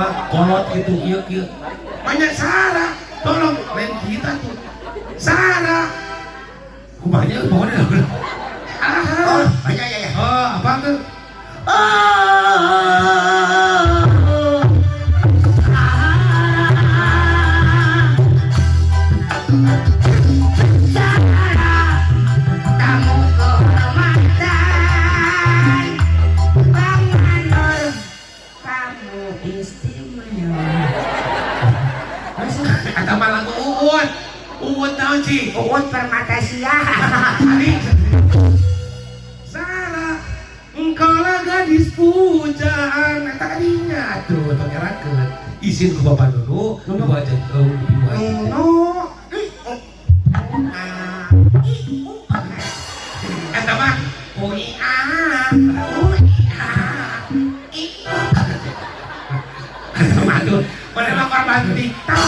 mah kolot gitu kieu kieu. Banyak Sarah, tolong lain kita tuh. Sarah. Kumanya pokoknya. Oh, Ah, iya iya iya. oh, apa tuh? Oh. Sarah, tamu kehormatan, Bang Manor, kamu istimewa. Eta mah lagu Uut. Uut naon sih? Uut Permata Sia. Ari. Sarah, engkaulah gadis pujaan. Eta kadinya tuh, tong nyerakeun. Izin ku Bapak dulu, Nunu. Ibu aja, oh, ibu aja. No. I, U, A, I, U, A. Eta mah U I A U, I, A, I, U. Eta mah tuh, mana mah korban TikTok.